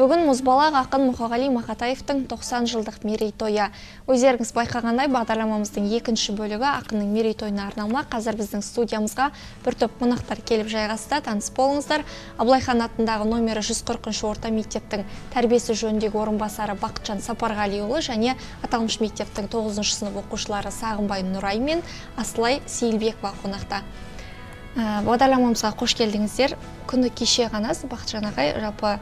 Бүгін мұзбалақ ақын Мұқағали Мақатаевтың 90 жылдық мерейтойы. Өздеріңіз байқағандай, бағдарламамыздың екінші бөлігі ақынның мерейтойына арналмақ. Қазір біздің студиямызға бір топ қонақтар келіп жайғасты. Таныс болыңыздар. Абылайхан атындағы номері 140 орта мектептің тәрбиесі жөніндегі орынбасары Бақытжан Сапарғалиұлы және аталмыш мектептің 9 сынып оқушылары Сағынбай Нұрай мен Асылай Сейілбекова қонақта. Бағдарламамызға қош келдіңіздер. Күні кеше ғана Бақытжан ағай жалпы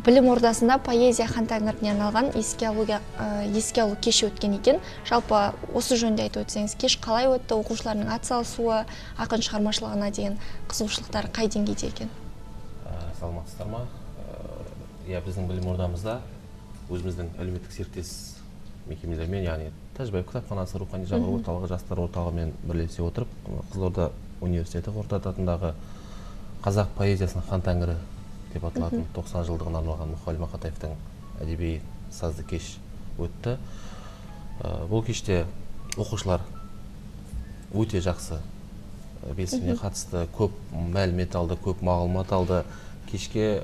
білім ордасында поэзия хан тәңіріне арналған еске алу кеші өткен екен. Жалпы осы жөнінде айтып өтсеңіз, кеш қалай өтті, оқушылардың атсалысуы, ақын шығармашылығына деген қызығушылықтары қай деңгейде екен? Саламатсыздар ма? Иә, біздің білім ордамызда өзіміздің әлеуметтік серіктес мекемелермен, яғни Тәжібаев кітапханасы, рухани жаңғыру орталығы, жастар орталығымен бірлесе отырып, Қызылорда университеті Қорқыт атындағы қазақ поэзиясының хан тәңірі деп аталатын 90 жылдығына арналған Мұқағали Мақатаевтың әдеби сазды кеш өтті. Бұл кеште оқушылар өте жақсы белсене қатысты, көп мәлімет алды, көп мағлұмат алды. Кешке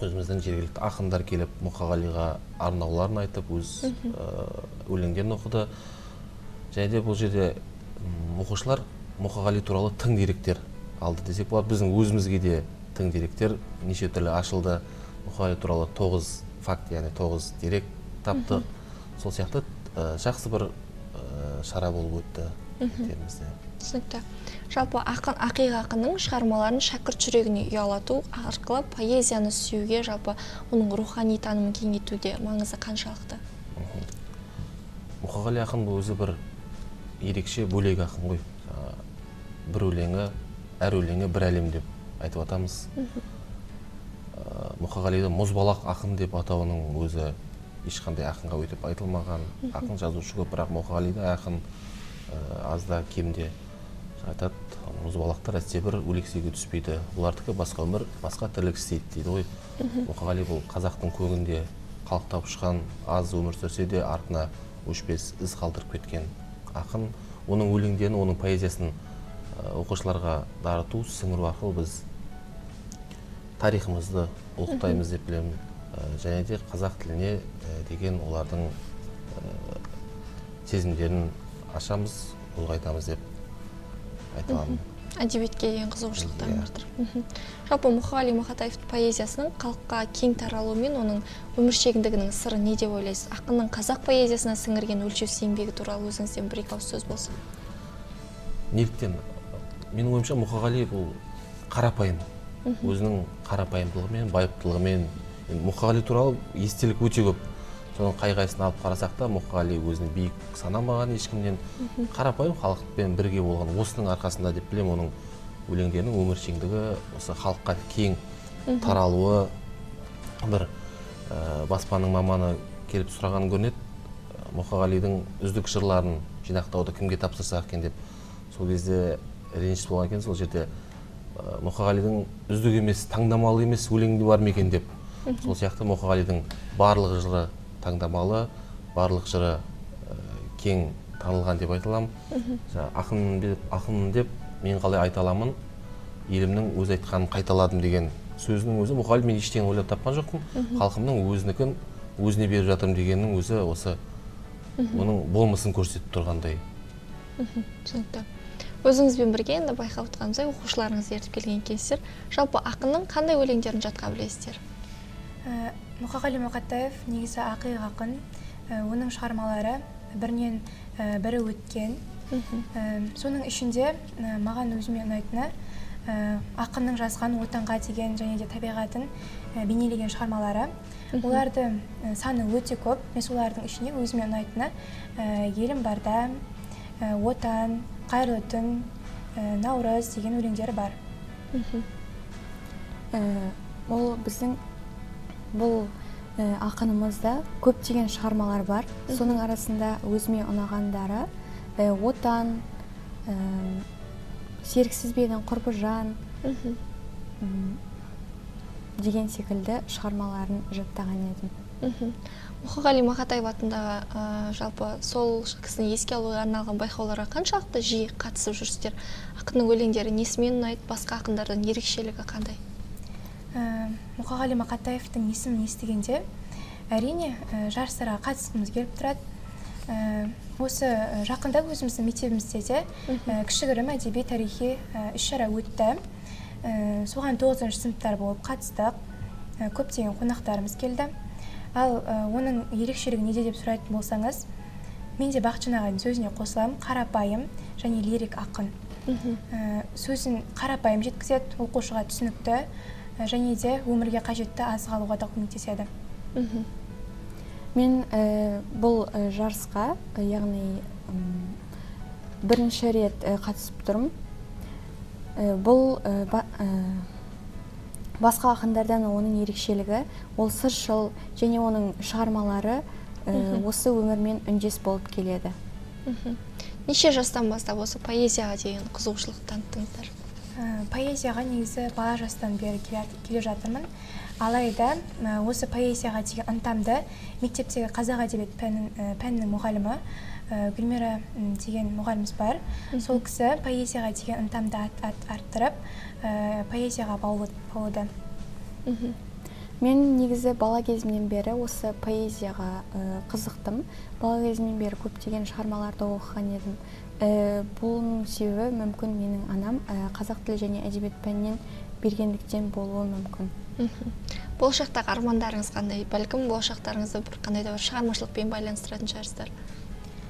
өзіміздің жергілікті ақындар келіп Мұқағалиға арнауларын айтып, өз өлеңдерін оқыды. Және де бұл жерде оқушылар Мұқағали туралы тың деректер алды десек болады. Біздің өзімізге де тың деректер неше түрлі ашылды. Мұқағали туралы 9 факт, яғни 9 дерек таптық. Сол сияқты жақсы бір шара болып өтті мектебімізде. Түсінікті. Жалпы ақын, ақиық ақынның шығармаларын шәкірт жүрегіне ұялату арқылы поэзияны сүюге, жалпы оның рухани танымын кеңейтуде маңызы қаншалықты? Мұқағали ақын бұл өзі бір ерекше бөлек ақын ғой. Бір өлеңі, әр өлеңі бір әлем деп айтып атамыз. Мұқағалиды мұзбалақ ақын деп атауының өзі ешқандай ақынға өтіп айтылмаған. Ақын жазушы көп, бірақ Мұқағалиды ақын азда кемде айтады, мұзбалақтар әсте бір өлексеге түспейді, олардікі басқа өмір, басқа тірлік істейді дейді ғой. Мұқағали бұл қазақтың көгінде қалықтап ұшқан, аз өмір сүрсе де артына өшпес із қалдырып кеткен ақын. Оның өлеңдерін, оның поэзиясын оқушыларға дарыту, сіңіру арқылы біз тарихымызды ұлықтаймыз деп білемін. Және де қазақ тіліне деген олардың сезімдерін ашамыз, ұлғайтамыз деп айта аламын. Әдебиетке деген қызығушылықтарын арттырып. Жалпы Мұқағали Мақатаевтың поэзиясының халыққа кең таралуы мен оның өміршеңдігінің сыры не деп ойлайсыз? Ақынның қазақ поэзиясына сіңірген өлшеусіз еңбегі туралы өзіңізден бір екі ауыз сөз болса. Неліктен? Менің ойымша, Мұқағали бұл қарапайым. Өзінің қарапайымдылығымен, байыптылығымен. Мұқағали туралы естелік өте көп. Соның қай-қайсысын алып қарасақ та, Мұқағали өзін биік санамаған ешкімнен, қарапайым халықпен бірге болған. Осының арқасында деп білемін, оның өлеңдерінің өміршеңдігі, осы халыққа кең таралуы. Бір баспаның маманы келіп сұраған көрінеді, Мұқағалидың үздік жырларын жинақтауды кімге тапсырсақ екен деп. Сол кезде реніш болған екен, сол жерде Мұқағалидың үздік емес, таңдамалы емес өлеңі бар ма екен деп. Сол сияқты Мұқағалидың барлық жыры таңдамалы, барлық жыры кең танылған деп айта аламын. Ақын деп мен қалай айта аламын, елімнің өз айтқанын қайталадым деген сөзінің өзі Мұқағали мен ештеңе ойлап тапқан жоқпын, халқымның өзінікін өзіне беріп жатырмын дегеннің өзі осы оның болмысын көрсетіп тұрғандай. Түсінікті. Өзіңізбен бірге енді байқап отырғанымыздай оқушыларыңызды ертіп келген екенсіздер. Жалпы ақынның қандай өлеңдерін жатқа білесіздер? Мұқағали Мақатаев негізі ақиық ақын. Оның шығармалары бірінен бірі өткен. Соның ішінде маған өзіме ұнайтыны ақынның жазған отанға деген және де табиғатын бейнелеген шығармалары. Олардың саны өте көп. Мен солардың ішінде өзіме ұнайтыны Елім барда, Отан, Қайырлы түн, Наурыз деген өлеңдері бар. Ол біздің бұл ақынымызда көптеген шығармалар бар. Соның арасында өзіме ұнағандары Отан, Серіксіз бе едің, Құрбыжан деген секілді шығармаларын жаттаған едім. Мұқағали Мақатаев атындағы жалпы сол кісіні еске алуға арналған байқауларға қаншалықты жиі қатысып жүрсіздер? Ақынның өлеңдері несімен ұнайды, басқа ақындардан ерекшелігі қандай? Мұқағали Мақатаевтың есімін естігенде әрине жарыстарға қатысқымыз келіп тұрады. Осы жақында өзіміздің мектебімізде де кішігірім әдеби тарихи іс-шара өтті. Соған 9-шы сыныптар болып қатыстық. Көптеген қонақтарымыз келді. Ал оның ерекшелігі неде деп сұрайтын болсаңыз, мен де Бақытжан ағайдың сөзіне қосыламын. Қарапайым және лирик ақын. Сөзін қарапайым жеткізеді, оқушыға түсінікті және де өмірге қажетті азық алуға да көмектеседі. Мен бұл жарысқа, яғни бірінші рет қатысып тұрмын. Бұл басқа ақындардан оның ерекшелігі, ол сыршыл және оның шығармалары осы өмірмен үндес болып келеді. Неше жастан бастап осы поэзияға деген қызығушылық таныттыңыздар? Поэзияға негізі бала жастан бері келе жатырмын. Алайда осы поэзияға деген ынтамды мектептегі қазақ әдебиет пәнінің мұғалімі Гүлмира деген мұғаліміміз бар. Сол кісі поэзияға деген ынтамды арттырып, поэзияға баулыды. Мен негізі бала кезімнен бері осы поэзияға қызықтым. Бала кезімнен бері көптеген шығармаларды оқыған едім. Бұның себебі мүмкін менің анам қазақ тілі және әдебиет пәнінен бергендіктен болуы мүмкін. Болашақтағы армандарыңыз қандай? Бәлкім болашақтарыңызды бір қандай да бір шығармашылықпен байланыстыратын шығарсыздар.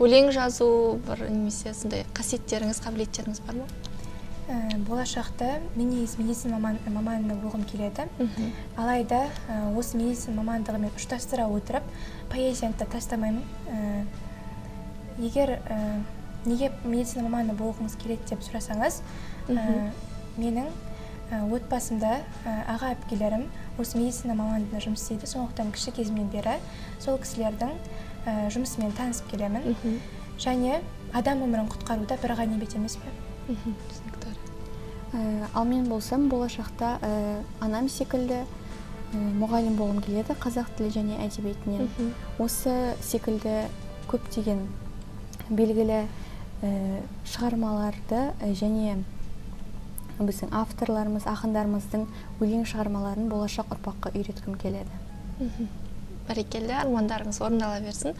Өлең жазу, бір немесе сондай қасиеттеріңіз, қабілеттеріңіз бар ма? Болашақта мен негізі медицина маманы болғым келеді. Алайда осы медицина мамандығымен ұштастыра отырып, поэзияны да тастамаймын. Егер неге медицина маманы болғыңыз келеді деп сұрасаңыз, менің отбасымда аға әпкелерім осы медицина мамандығында жұмыс істейді. Сондықтан кіші кезімнен бері сол кісілердің жұмысымен танысып келемін. Және адам өмірін құтқаруда бір ғанибет емес пе? Түсінікті. Ал мен болсам болашақта анам секілді мұғалім болғым келеді қазақ тілі және әдебиетінен. Осы секілді көптеген белгілі шығармаларды және біздің авторларымыз, ақындарымыздың өлең шығармаларын болашақ ұрпаққа үйреткім келеді. Бәрекелді, армандарыңыз орындала берсін.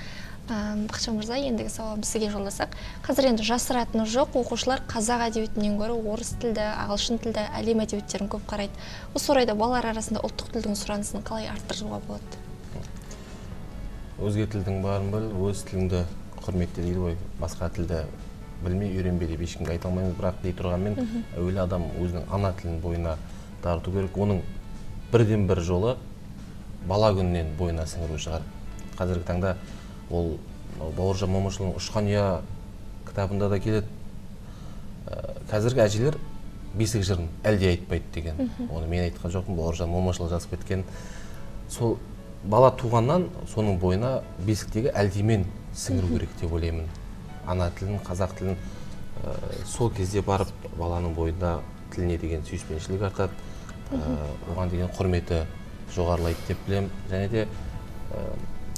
Бақытжан мырза, ендігі сауалымды сізге жолдасақ. Қазір енді жасыратыны жоқ, оқушылар қазақ әдебиетінен гөрі орыс тілді, ағылшын тілді, әлем әдебиеттерін көп қарайды. Осы орайда балалар арасында ұлттық тілдің сұранысын қалай арттыруға болады? Өзге тілдің барын біл, өз тіліңді құрметте дейді ғой. Басқа тілді білмей үйренбе деп ешкімге айта алмаймыз, бірақ дей тұрғанмен әуелі адам өзінің ана тілін бойына дарыту керек. Оның бірден бір жолы бала күнінен бойына сіңіру шығар. Қазіргі таңда ол Бауыржан Момышұлының Ұшқан ұя кітабында да келеді. Қазіргі әжелер бесік жырын әлде айтпайды деген. Оны мен айтқан жоқпын, Бауыржан Момышұлы жазып кеткен. Сол бала туғаннан соның бойына бесіктегі әлдимен сіңіру керек деп ойлаймын. Ана тілін, қазақ тілін сол кезде барып баланың бойында тіліне деген сүйіспеншілік артады, оған деген құрметі жоғарылайды деп білемін. Және де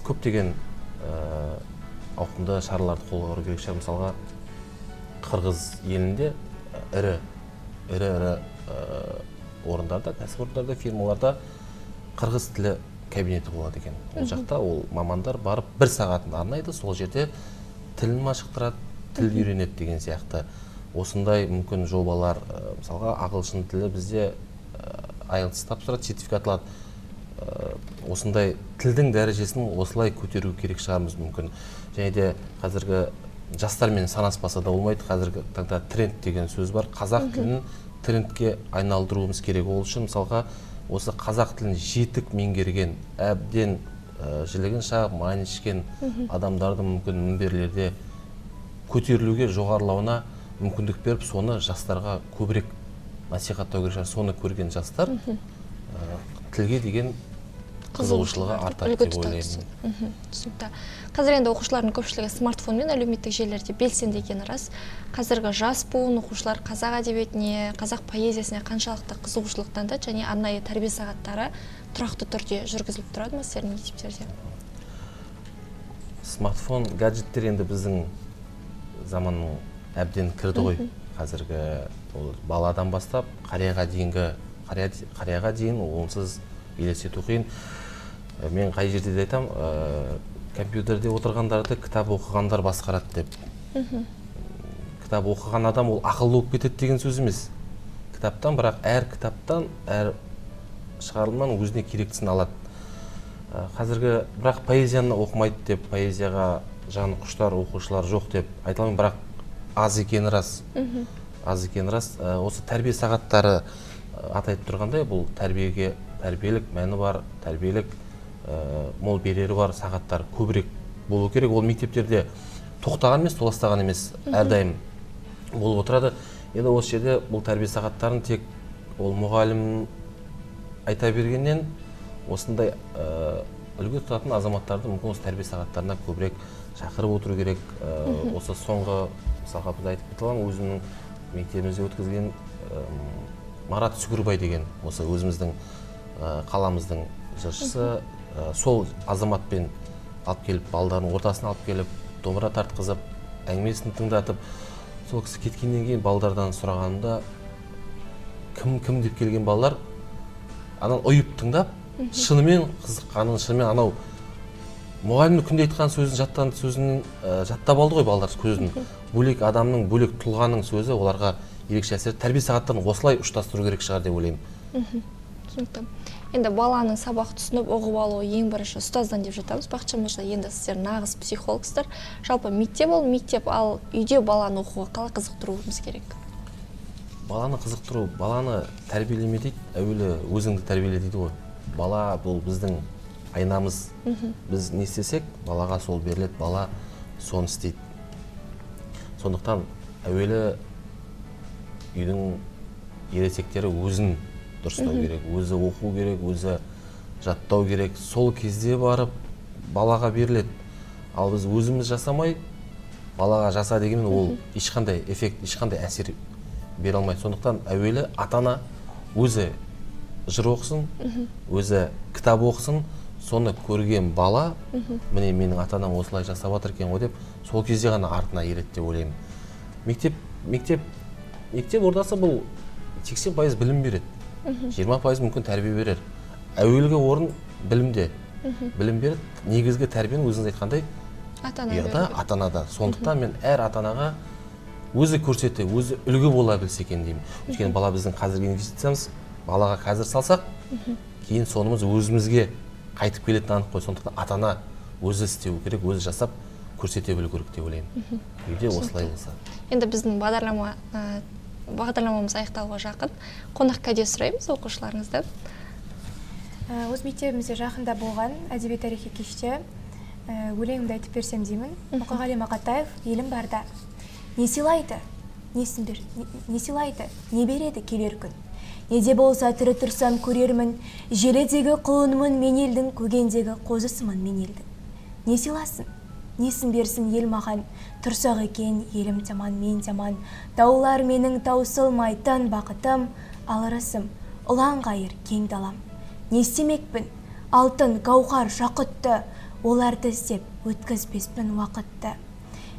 көптеген ауқымды шараларды қолға алу керек шығар. Мысалға, Қырғыз елінде ірі орындарда, кәсіпорындарда, фирмаларда қырғыз тілі кабинеті болады екен. Ол жақта ол мамандар барып бір сағатын арнайды, сол жерде тілін машықтырады, тіл үйренеді деген сияқты. Осындай мүмкін жобалар, мысалға ағылшын тілі бізде IELTS тапсырады, сертификат алады. Осындай тілдің дәрежесін осылай көтеру керек шығармыз мүмкін. Және де қазіргі жастармен санаспаса да болмайды. Қазіргі таңда тренд деген сөз бар. Қазақ тілін трендке айналдыруымыз керек. Ол үшін мысалға осы қазақ тілін жетік меңгерген, әбден жілігін шағып, майын ішкен адамдарды мүмкін мінберлерде көтерілуге, жоғарылауына мүмкіндік беріп, соны жастарға көбірек насихаттау керек. Соны көрген жастар тілге деген қызығушылығы артады деп ойлаймын. Түсінікті. Қазір енді оқушылардың көпшілігі смартфон мен әлеуметтік желілерде белсенді екені рас. Қазіргі жас буын оқушылар қазақ әдебиетіне, қазақ поэзиясына қаншалықты қызығушылық танытады және арнайы тәрбие сағаттары тұрақты түрде жүргізіліп тұрады ма сіздердің мектептерде? Смартфон, гаджеттер енді біздің заманның әбден кірді ғой. Қазіргі ол баладан бастап қарияға дейінгі, қарияға дейін онсыз Елестету қиын. Мен қай жерде де айтам, компьютерде отырғандарды кітап оқығандар басқарады деп. Кітап оқыған адам ол ақылды болып кетеді деген сөз емес. Кітаптан, бірақ әр кітаптан, әр шығармадан өзіне керектісін алады. Қазіргі, бірақ поэзияны оқымайды деп, поэзияға жаны құштар оқушылар жоқ деп айта алмаймын, бірақ аз екені рас. Аз екені рас. Осы тәрбие сағаттары аты айтып тұрғандай, бұл тәрбиеге тәрбиелік мәні бар, тәрбиелік мол берері бар сағаттар көбірек болу керек. Ол мектептерде тоқтаған емес, толастаған емес, әрдайым болып отырады. Енді осы жерде бұл тәрбие сағаттарын тек ол мұғалім айта бергеннен осындай үлгі тұтатын азаматтарды мүмкін осы тәрбие сағаттарына көбірек шақырып отыру керек. Осы соңғы мысалға біз айтып кете аламын, өзімнің мектебімізде өткізген Марат Сүгірбай деген осы өзіміздің қаламыздың жыршысы, сол азаматпен алып келіп, балдардың ортасына алып келіп, домбыра тартқызып, әңгімесін тыңдатып, сол кісі кеткеннен кейін балдардан сұрағанымда кім кім деп келген балалар анан ұйып тыңдап, шынымен қызыққанын, шынымен анау мұғалімнің күнде айтқан сөзін, жаттан сөзін жаттап алды ғой балалар көзін. Бөлек адамның, бөлек тұлғаның сөзі оларға ерекше әсер. Тәрбие сағаттарын осылай ұштастыру керек шығар деп ойлаймын. Түсінікті. Енді баланың сабақ түсініп, ұғып алуы ең бірінші ұстаздан деп жатамыз. Бақытжан мырза, енді сіздер нағыз психологсыздар. Жалпы мектеп ол мектеп, ал үйде баланы оқуға қалай қызықтыруымыз керек? Баланы қызықтыру, баланы тәрбиелеме дейді, әуелі өзіңді тәрбиеле дейді ғой. Бала бұл біздің айнамыз. Біз не істесек, балаға сол беріледі, бала соны істейді. Сондықтан әуелі үйдің ересектері өзін дұрыстау керек, өзі оқу керек, өзі жаттау керек. Сол кезде барып балаға беріледі. Ал біз өзіміз жасамай, балаға жаса дегенмен ол ешқандай эффект, ешқандай әсер бере алмайды. Сондықтан әуелі ата-ана өзі жыр оқысын, өзі кітап оқысын, соны көрген бала, міне менің ата-анам осылай жасап жатыр екен ғой деп, сол кезде ғана артына ереді деп ойлаймын. Мектеп ордасы бұл 80% білім береді. 20% мүмкін тәрбие берер. Әуелгі орын білімде. Білім береді. Негізгі тәрбиені өзіңіз айтқандай ата-ана. Ата-анада. Сондықтан мен әр ата-анаға өзі көрсетті, өзі үлгі бола білсе екен деймін. Өйткені бала біздің қазіргі инвестициямыз, балаға қазір салсақ, кейін сонымыз өзімізге қайтып келетіні анық қой. Сондықтан ата-ана өзі істеу керек, өзі жасап көрсете білу керек деп ойлаймын. Үйде осылай болса. Енді біздің бағдарламамыз аяқталуға жақын. Қонақ кәде сұраймыз оқушыларыңыздан. Өз мектебімізде жақында болған әдеби тарихи кеште өлеңімді айтып берсем деймін. Мұқағали Мақатаев, елім барда. Не сыйлайды, не сыйлайды, не береді келер күн. Не де болса тірі тұрсам көрермін, желедегі құлынмын мен елдің, көгендегі қозысымын мен елдің. Не сыйласын, несін берсін ел маған, тұрсақ екен елім таман, мен таман, таулар менің таусылмайтын бақытым, ал ырысым, ұлан-ғайыр кең далам. Не істемекпін, алтын, гауһар, жақұтты, оларды іздеп өткізбеспін уақытты.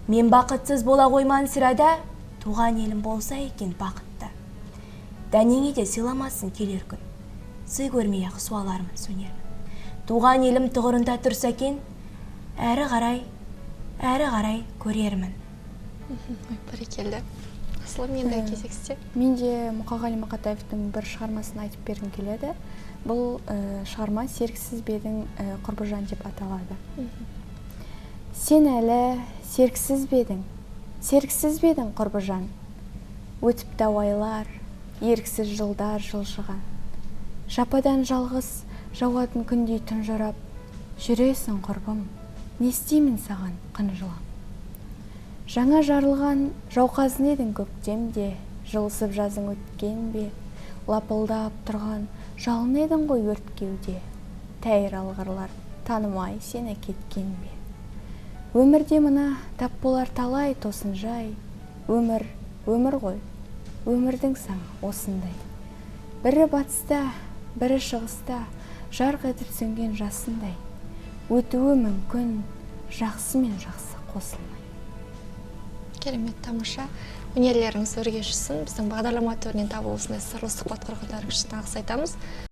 Мен бақытсыз бола қойман сірәда, туған елім болса екен бақытты. Дәнеңе де сыйламасын келер күн, сый көрмей-ақ суалармын, сөнермін. Туған елім тұғырында тұрса екен, әрі қарай, әрі қарай көрермін. Бәрекелді. Асылым, енді кезек сізде. Мен де Мұқағали Мақатаевтың бір шығармасын айтып бергім келеді. Бұл шығарма Серіксіз бе едің Құрбыжан деп аталады. Сен әлі серіксіз бе едің, серіксіз бе едің Құрбыжан? Өтіп дауайлар, еріксіз жылдар жылжыған. Жападан жалғыз жауатын күндей тұнжырап, жүресің құрбым, не істеймін саған қынжылам. Жаңа жарылған жауқазын едің көктемде, жылысып жазың өткен бе, лапылдап тұрған жалын едің ғой өрт кеуде, тәйір алғырлар танымай сені кеткен бе. Өмірде мына тап болар талай тосын жай, өмір, өмір ғой, өмірдің саңы осындай. Бірі батыста, бірі шығыста, жарқ етіп сөнген жасындай, өтуі мүмкін жақсы мен жақсы қосылмай. Керемет, тамаша. Өнерлеріңіз өрге жүзсін. Біздің бағдарлама төрінен табылып осындай сырлы сұхбат құрғандарыңыз үшін алғыс айтамыз.